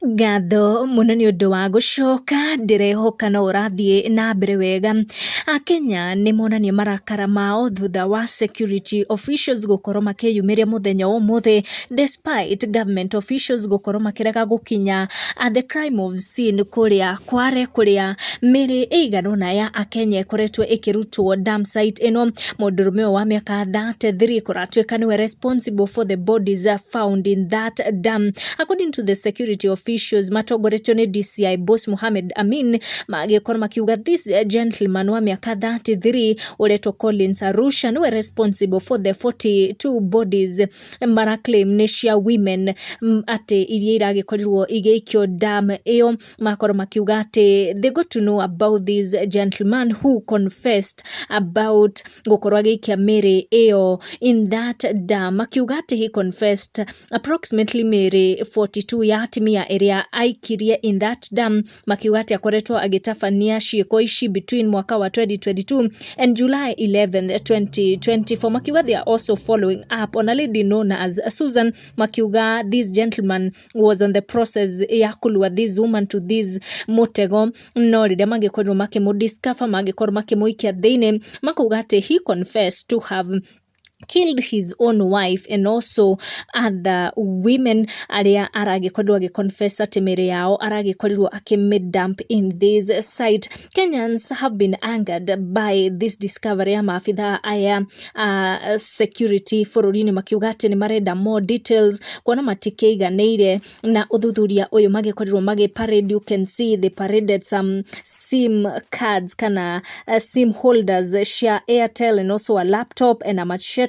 Ngatho mũno nĩ ũndũ wa gũcoka, ndĩrehoka no ũrathiĩ na mbere wega. Akenya nĩ monania marakara mao thutha wa security officials gũkorwo makĩyumĩria mũthenya wa ũmũthĩ, despite government officials gũkorwo makĩrega gũkinya at the crime of scene kũrĩa Kware, kũrĩa mĩrĩ ĩigana ũna ya Akenya ĩkoretwo ĩkĩrutwo dump site ĩno. Mũndũrũme ũyũ wa mĩaka 33 kũratuĩka nĩwe responsible for the bodies found in that dam. According to the security officials matongoretio nĩ DCI boss Mohamed Amin, magĩkorwo makiuga this gentleman wa mĩaka 33 ũretwo Collins Arusha nĩwe responsible for the 42 bodies mara claim nĩ cia women, atĩ iria iragĩkorirwo igĩikio dam ĩyo. Makorwo makiuga atĩ they got to know about this gentleman who confessed about gũkorwo agĩikia mĩrĩ ĩyo in that dam. Makiuga atĩ he confessed approximately mĩrĩ 42 ya atumia ĩrĩa aikirie in that dam. Makiuga atĩ akoretwo agĩtabania ciĩko ici between mwaka wa 2022 and July 11 2024. Makiuga they are also following up on a lady known as Susan. Makiuga this gentleman was on the process ya kũlure this woman to this mũtego, no rĩrĩa magĩkorirwo makĩmũ-discover, magĩkorwo makĩmũikia thĩinĩ. Makauga atĩ he confessed to have killed his own wife and also other women arĩa aragĩkorirwo agĩconfess atĩ mĩrĩ yao aragĩkorirwo akĩmĩ-dump in this site. Kenyans have been angered by this discovery ya maabitha aya security bũrũri-inĩ, makiuga atĩ nĩ marenda more details kuona matikĩiganĩire na ũthuthuria ũyũ magĩkorirwo magĩ parade. You can see they paraded some SIM cards kana SIM holders cia Airtel and also a laptop and a machete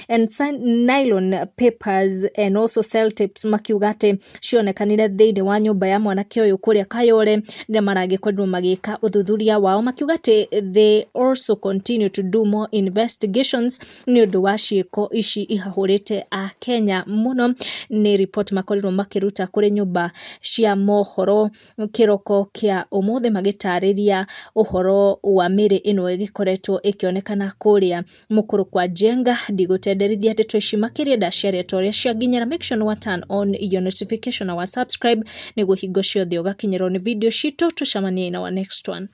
and nylon papers and also cell tapes. Makiuga atĩ cionekanire thĩinĩ wa nyũmba ya mwanake ũyũ kũrĩa Kayole rĩrĩa maragĩkorirwo magĩka ũthuthuria wao. Makiuga atĩ they also continue to do more investigations nĩ ũndũ wa ciĩko ici ihahũrĩte Akenya mũno. Nĩ report makorirwo makĩruta kũrĩ nyũmba cia mohoro kĩroko kĩa ũmũthĩ, magĩtarĩria ũhoro wa mĩrĩ ĩno ĩgĩkoretwo ĩkĩonekana kũrĩa mũkũrũ kwa Njenga. Ndigũtenderithia ndeto ici makĩria, ndaciaria ta ũrĩa cianginyĩra. Make sure nĩ turn on your notification na wa subscribe nĩguo hingo ciothe ũgakinyĩrwo nĩ video citũ. Tũcemanie in our next one.